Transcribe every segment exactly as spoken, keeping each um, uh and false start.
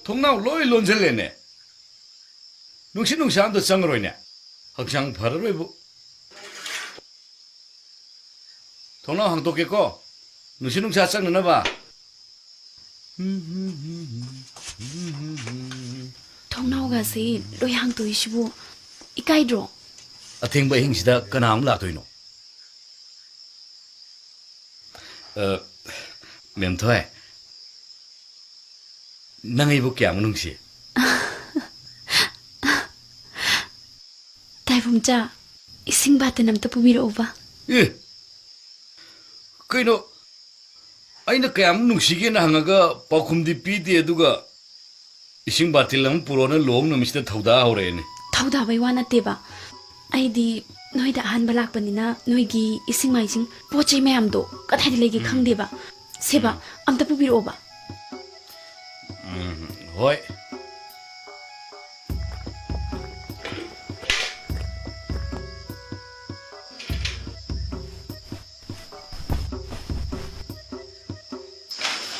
ꯊꯣꯡꯅꯥꯎ ꯂꯣꯏ ꯂꯣꯟꯁꯤꯜꯂꯦꯅꯦ꯫ ꯅꯨꯡꯁꯤꯠ ꯅꯨꯡꯁꯥ ꯑꯝꯇ ꯆꯪꯉꯔꯣꯏꯅꯦ꯫ ꯍꯛꯆꯥꯡ ꯐꯔꯔꯣꯏꯕꯨ꯫ ꯊꯣꯡꯅꯥꯎ ꯍꯥꯡꯗꯣꯛꯀꯦꯀꯣ, ꯅꯨꯡꯁꯤꯠ ꯅꯨꯡꯁꯥ ꯆꯪꯅꯅꯕ꯫ ꯊꯣꯡꯅꯥꯎꯒꯁꯦ ꯂꯣꯏ ꯍꯥꯡꯇꯣꯛꯏꯁꯤꯕꯨ ꯏꯀꯥꯏꯗ꯭ꯔꯣ? ꯑꯊꯦꯡꯕ ꯑꯍꯤꯡꯁꯤꯗ ꯀꯅꯥ ꯑꯃꯨꯛ ꯂꯥꯛꯇꯣꯏꯅꯣ? ꯑ, ꯃꯦꯝꯊꯣꯏ, ꯅꯪ ꯑꯩꯕꯨ ꯀꯌꯥꯃꯨꯛ ꯅꯨꯡꯁꯤ? ꯇꯥꯏꯕꯨꯝꯆꯥ, ꯏꯁꯤꯡ ꯕꯥꯇꯤꯟ ꯑꯝꯇ ꯄꯨꯕꯤꯔꯛꯎꯕ꯫ ꯑꯦ, ꯀꯩꯅꯣ, ꯑꯩꯅ ꯀꯌꯥꯃꯨꯛ ꯅꯨꯡꯁꯤꯒꯦꯅ ꯍꯪꯉꯒ ꯄꯥꯎꯈꯨꯝꯗꯤ ꯄꯤꯗꯦ, ꯑꯗꯨꯒ ꯏꯁꯤꯡ ꯕꯥꯇꯤꯜ ꯑꯃ ꯄꯨꯔꯛꯑꯣꯅ ꯂꯨꯍꯣꯡ ꯅꯨꯃꯤꯠꯁꯤꯗ ꯊꯧꯗꯥ ꯍꯧꯔꯛꯑꯦꯅꯦ꯫ ꯊꯧꯗꯥꯕꯩ ꯋꯥ ꯅꯠꯇꯦꯕ, ꯑꯩꯗꯤ ꯅꯣꯏꯗ ꯑꯍꯥꯟꯕ ꯂꯥꯛꯄꯅꯤꯅ ꯅꯣꯏꯒꯤ ꯏꯁꯤꯡ ꯃꯥꯏꯁꯤꯡ, ꯄꯣꯠ ꯆꯩ ꯃꯌꯥꯝꯗꯣ ꯀꯗꯥꯏꯗ ꯂꯩꯒꯦ ꯎꯝ꯫ ꯈꯪꯗꯦꯕ꯫ ꯁꯦꯕ, ꯎꯝ꯫ ꯑꯝꯇ ꯄꯨꯕꯤꯔꯛꯑꯣꯕ꯫ ꯎꯝ, ꯍꯣꯏ꯫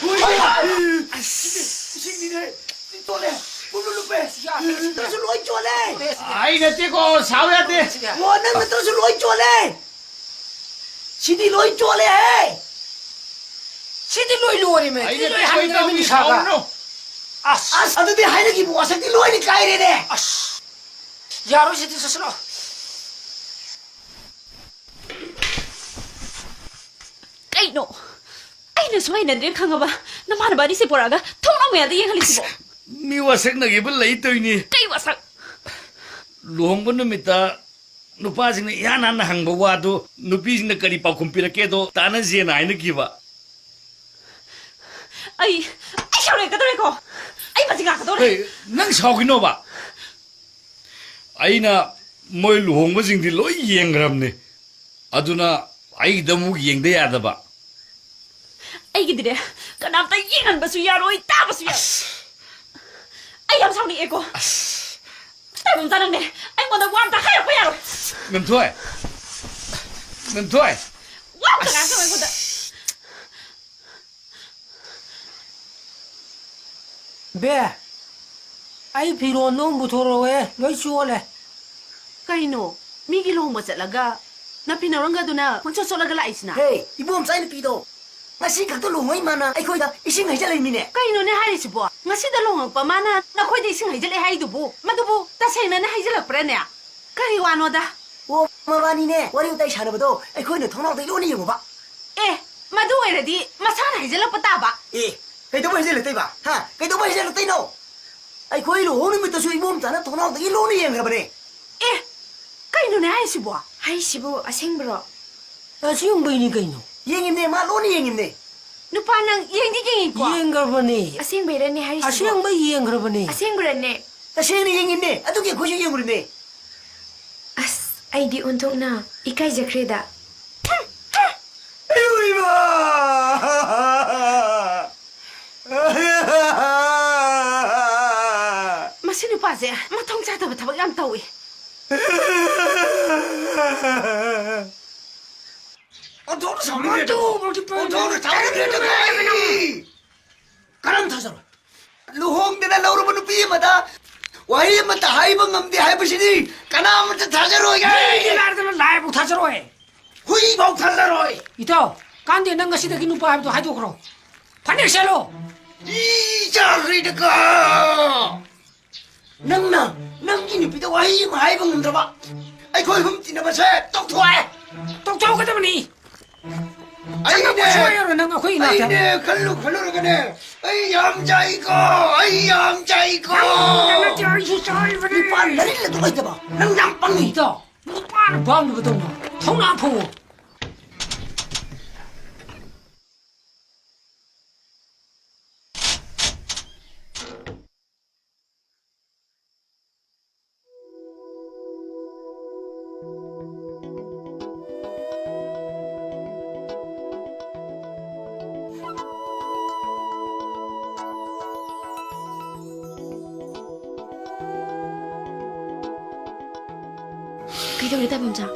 ꯍꯣꯏ! ꯑꯁ! ꯏꯁꯤꯡꯅꯤꯅꯦ! ꯆꯣꯠꯂꯦ! ꯄꯨꯡꯂꯨꯞ ꯂꯨꯞꯄꯦ! ꯁꯤꯗꯁꯨ ꯂꯣꯏ ꯆꯣꯠꯂꯦ! ꯑꯩ ꯅꯠꯇꯦꯀꯣ, ꯁꯥꯎ ꯌꯥꯗꯦ꯫ ꯑꯣ, ꯅꯪ ꯅꯠꯇ꯭ꯔꯁꯨ ꯂꯣꯏ ꯆꯣꯠꯂꯦ! ꯁꯤꯗꯤ ꯂꯣꯏ ꯆꯣꯠꯂꯦꯍꯦ! ꯁꯤꯗꯤ ꯂꯣꯏ ꯂꯣꯏꯔꯦꯃꯦ! ꯑꯩ ꯅꯠꯇꯦ, ꯂꯣꯏ ꯀꯣꯏ ꯍꯥꯡꯉꯦ ꯇꯧꯕꯤ ꯃꯤꯅꯤ ꯁꯥꯕ! ꯁꯥꯎꯔꯅꯨ꯫ ꯑꯁ! ꯑꯁ, ꯑꯗꯨꯗꯤ ꯍꯥꯏꯅꯈꯤꯕ ꯋꯥꯁꯛꯇꯤ ꯂꯣꯏꯅ ꯀꯥꯏꯔꯦꯅꯦ! ꯑꯁ! ꯌꯥꯔꯣꯏ, ꯁꯤꯗꯤ ꯆꯠꯁꯤꯜꯂꯣ꯫ ꯀꯩꯅꯣ? ꯑꯩꯅ ꯁꯨꯝ ꯍꯩꯅꯗ꯭ꯔꯦ ꯈꯪꯉꯕ? ꯅꯃꯥꯟꯅꯕ ꯑꯅꯤꯁꯦ ꯄꯨꯔꯛꯑꯒ ꯊꯣꯡꯅꯥꯎ ꯃꯌꯥꯗ ꯌꯦꯡꯍꯜꯂꯤꯁꯤꯕꯣ? ꯃꯤ ꯋꯥꯁꯛꯅꯈꯤꯕ ꯂꯩꯇꯣꯏꯅꯤ꯫ ꯀꯩ ꯋꯥꯁꯛ? ꯂꯨꯍꯣꯡꯕ ꯅꯨꯃꯤꯠꯇ ꯅꯨꯄꯥꯁꯤꯡꯅ ꯏꯍꯥꯟ ꯍꯥꯟꯅ ꯍꯪꯕ ꯋꯥꯗꯨ ꯅꯨꯄꯤꯁꯤꯡꯅ ꯀꯔꯤ ꯄꯥꯎꯈꯨꯝ ꯄꯤꯔꯛꯀꯦꯗꯣ ꯇꯥꯟꯅꯁꯦꯅ ꯍꯥꯏꯅꯈꯤꯕ꯫ ꯑꯩ, ꯑꯩ ꯁꯥꯎꯅꯤꯡꯉꯛꯀꯗꯧꯔꯦꯀꯣ꯫ ꯑꯩ ꯃꯁꯤ ꯉꯥꯛꯀꯗꯧꯔꯦ꯫ ꯍꯦ, ꯅꯪ ꯁꯥꯎꯈꯤꯅꯣꯕ꯫ ꯑꯩꯅ ꯃꯣꯏ ꯂꯨꯍꯣꯡꯕꯁꯤꯡꯗꯤ ꯂꯣꯏ ꯌꯦꯡꯈ꯭ꯔꯕꯅꯤ꯫ ꯑꯗꯨꯅ ꯑꯩꯒꯤꯗ ꯑꯃꯨꯛ ꯌꯦꯡꯗ ꯌꯥꯗꯕ꯫ ꯑꯩꯒꯤꯗꯤꯅꯦ, ꯀꯅꯥꯝꯇ ꯌꯦꯡꯍꯟꯕꯁꯨ ꯌꯥꯔꯣꯏ, ꯇꯥꯕꯁꯨ ꯌꯥꯔꯣꯏ꯫ ꯑꯁ꯫ ꯑꯩ ꯌꯥꯝ ꯁꯥꯎꯅꯤꯡꯉꯦꯀꯣ꯫ ꯑꯁ꯫ ꯇꯥꯏꯕꯪ ꯆꯥꯅꯪꯅꯦ, ꯑꯩꯉꯣꯟꯗ ꯋꯥ ꯑꯝꯇ ꯍꯥꯏꯔꯛꯄ ꯌꯥꯔꯣꯏ꯫ ꯃꯦꯝꯊꯣꯏ꯫ ꯃꯦꯝꯊꯣꯏ꯫ ꯋꯥ ꯑꯝꯇ ꯉꯥꯡꯉꯛꯀꯅꯣ ꯑꯩꯉꯣꯟꯗ꯫ ꯕꯦ, ꯑꯩ ꯐꯤꯔꯣꯟꯗꯣ ꯑꯃꯨꯛ ꯄꯨꯊꯣꯔꯛꯑꯣꯍꯦ, ꯂꯣꯏ ꯆꯣꯠꯂꯦ꯫ ꯀꯩꯅꯣ, ꯃꯤꯒꯤ ꯂꯨꯍꯣꯡꯕ ꯆꯠꯂꯒ ꯅꯐꯤ ꯅꯔꯣꯟꯒꯗꯨꯅ ꯄꯪꯆꯣꯠ ꯆꯣꯠꯂꯒ ꯂꯥꯛꯏꯁꯤꯅ? ꯍꯦ, ꯏꯕꯣꯝꯆꯥ ꯅꯨꯄꯤꯗꯣ ꯉꯁꯤ ꯈꯛꯇ ꯂꯨꯍꯣꯡꯉꯛꯏ ꯃꯥꯅ ꯑꯩꯈꯣꯏꯗ ꯏꯁꯤꯡ ꯍꯩꯖꯜꯂꯛꯏꯃꯤꯅꯦ꯫ ꯀꯩꯅꯣꯅꯦ ꯍꯥꯏꯔꯤꯁꯤꯕꯣ? ꯉꯁꯤꯗ ꯂꯨꯍꯣꯡꯉꯛꯄ ꯃꯥꯅ ꯅꯈꯣꯏꯗ ꯏꯁꯤꯡ ꯍꯩꯖꯜꯂꯛꯑꯦ ꯍꯥꯏꯗꯨꯕꯨ, ꯃꯗꯨꯕꯨ ꯇꯁꯦꯡꯅꯅꯦ ꯍꯩꯖꯜꯂꯛꯄ꯭ꯔꯥꯅꯦ? ꯀꯔꯤ ꯋꯥꯅꯣꯗ? ꯑꯣ, ꯃꯕꯥꯅꯤꯅꯦ, ꯋꯥꯔꯤ ꯋꯥꯇꯥꯏ ꯁꯥꯟꯅꯕꯗꯣ ꯑꯩꯈꯣꯏꯅ ꯊꯣꯡꯅꯥꯎꯗꯒꯤ ꯂꯣꯟꯅ ꯌꯦꯡꯉꯨꯕ꯫ ꯑꯦ, ꯃꯗꯨ ꯑꯣꯏꯔꯗꯤ ꯃꯁꯥꯅ ꯍꯩꯖꯜꯂꯛꯄ ꯇꯥꯕ꯫ ꯑꯦ, ꯀꯩꯗꯧꯕ ꯍꯩꯖꯜꯂꯛꯇꯣꯏꯕ? ꯍꯥ? ꯀꯩꯗꯧꯕ ꯍꯩꯖꯜꯂꯛꯇꯣꯏꯅꯣ? ꯑꯩꯈꯣꯏ ꯂꯨꯍꯣꯡ ꯅꯨꯃꯤꯠꯇꯁꯨ ꯏꯕꯣꯝꯆꯥꯅ ꯊꯣꯡꯅꯥꯎꯗꯒꯤ ꯂꯣꯟꯅ ꯌꯦꯡꯈ꯭ꯔꯕꯅꯦ꯫ ꯑꯦ, ꯀꯩꯅꯣꯅꯦ ꯍꯥꯏꯁꯤꯕꯣ? ꯍꯥꯏꯁꯤꯕꯨ ꯑꯁꯦꯡꯕꯔꯣ? ꯑꯁꯦꯡꯕꯩꯅꯤ ꯀꯩꯅꯣ꯫ ꯌꯦꯡꯉꯤꯝꯅꯦ, ꯃꯥ ꯂꯣꯟꯅ ꯌꯦꯡꯉꯤꯝꯅꯦ꯫ ꯅꯨꯄꯥ ꯅꯪ ꯌꯦꯡꯗꯤ ꯌꯦꯡꯉꯤꯀꯣ? ꯌꯦꯡꯈ꯭ꯔꯕꯅꯦ꯫ ꯑꯁꯦꯡꯕꯩꯔꯅꯦ ꯍꯥꯏꯁꯤꯕꯣ? ꯑꯁꯦꯡꯕ ꯌꯦꯡꯈ꯭ꯔꯕꯅꯦ꯫ ꯑꯁꯦꯡꯕꯔꯅꯦ? ꯇꯁꯦꯡꯅ ꯌꯦꯡꯉꯤꯝꯅꯦ, ꯑꯗꯨꯒꯤ ꯑꯩꯈꯣꯏꯁꯨ ꯌꯦꯡꯉꯨꯔꯤꯝꯅꯦ꯫ ꯑꯁ, ꯑꯩꯗꯤ ꯑꯣꯟꯊꯣꯛꯅ ꯏꯀꯥꯏꯖꯈ꯭ꯔꯦꯗ꯫ ꯑꯌꯣ ꯏꯃꯥ! ꯃꯁꯤ ꯅꯨꯄꯥꯁꯦ ꯃꯊꯣꯡ ꯆꯥꯗꯕ ꯊꯕꯛ ꯌꯥꯝ ꯇꯧꯏ꯫ ꯑꯣꯟꯊꯣꯛꯅ ꯁꯥꯎꯅꯤꯡꯉꯦ꯫ ꯑꯗꯨ ꯑꯣꯟꯊꯣꯛꯅ ꯁꯥꯎꯅꯤꯡꯉꯦ꯫ ꯀꯔꯝ ꯊꯥꯖꯔꯣꯏ? ꯂꯨꯍꯣꯡꯗꯅ ꯂꯧꯔꯕ ꯅꯨꯄꯤ ꯑꯃꯗ ꯋꯥꯍꯩ ꯑꯃꯠꯇ ꯍꯥꯏꯕ ꯉꯝꯗꯦ ꯍꯥꯏꯕꯁꯤꯗꯤ ꯀꯅꯥꯃꯠꯇ ꯊꯥꯖꯔꯣꯏ꯫ ꯃꯤꯒꯤ ꯂꯥꯏꯔꯗꯅ ꯂꯥꯏꯕꯨ ꯊꯥꯖꯔꯣꯏ꯫ ꯍꯨꯏꯐꯥꯎ ꯊꯥꯖꯔꯣꯏ꯫ ꯏꯇꯥꯎ, ꯀꯥꯟꯗꯦ, ꯅꯪ ꯉꯁꯤꯗꯒꯤ ꯅꯨꯄꯥ ꯍꯥꯏꯕꯗꯣ ꯍꯥꯏꯗꯣꯛꯈ꯭ꯔꯣ꯫ ꯐꯅꯦꯛ ꯁꯦꯠꯂꯣ꯫ ꯏ ꯆꯥꯈ꯭ꯔꯤꯗꯀꯣ꯫ ꯅꯪꯅ ꯅꯪꯒꯤ ꯅꯨꯄꯤꯗ ꯋꯥꯍꯩ ꯑꯃ ꯍꯥꯏꯕ ꯉꯝꯗ꯭ꯔꯕ? ꯑꯩꯈꯣꯏ ꯑꯍꯨꯝ ꯇꯤꯟꯅꯕꯁꯦ ꯇꯣꯛꯊꯣꯛꯑꯦ꯫ ꯇꯣꯛꯊꯣꯛꯀꯗꯕꯅꯤ꯫ ꯑꯩꯅꯦ, ꯆꯪꯉꯛꯄ ꯁꯨꯡꯌꯥ ꯌꯥꯔꯣꯏ ꯅꯪ ꯑꯩꯈꯣꯏ ꯏꯅꯥꯛꯇ꯫ ꯑꯩꯅꯦ, ꯈꯜꯂꯨ ꯈꯜꯂꯨꯔꯒꯅꯦ, ꯑꯩ ꯌꯥꯝ ꯆꯥꯏꯀꯣ, ꯑꯩ ꯌꯥꯝ ꯆꯥꯏꯀꯣ꯫ ꯅꯪ ꯅꯠꯇꯦ, ꯑꯩꯁꯨ ꯆꯥꯏꯕꯅꯤ꯫ ꯅꯨꯄꯥ ꯅꯔꯤꯜ ꯑꯗꯨ ꯂꯩꯇꯕ, ꯅꯪ ꯌꯥꯝ ꯄꯪꯉꯤ꯫ ꯏꯇꯥꯎ, ꯅꯨꯄꯥꯅ ꯄꯥꯝꯗꯕꯗꯧꯅ ꯊꯧꯅꯥ ꯐꯧꯑꯣ꯫ ꯀꯩꯗꯧꯔꯦ, ꯇꯥꯏꯕꯪꯆꯥ?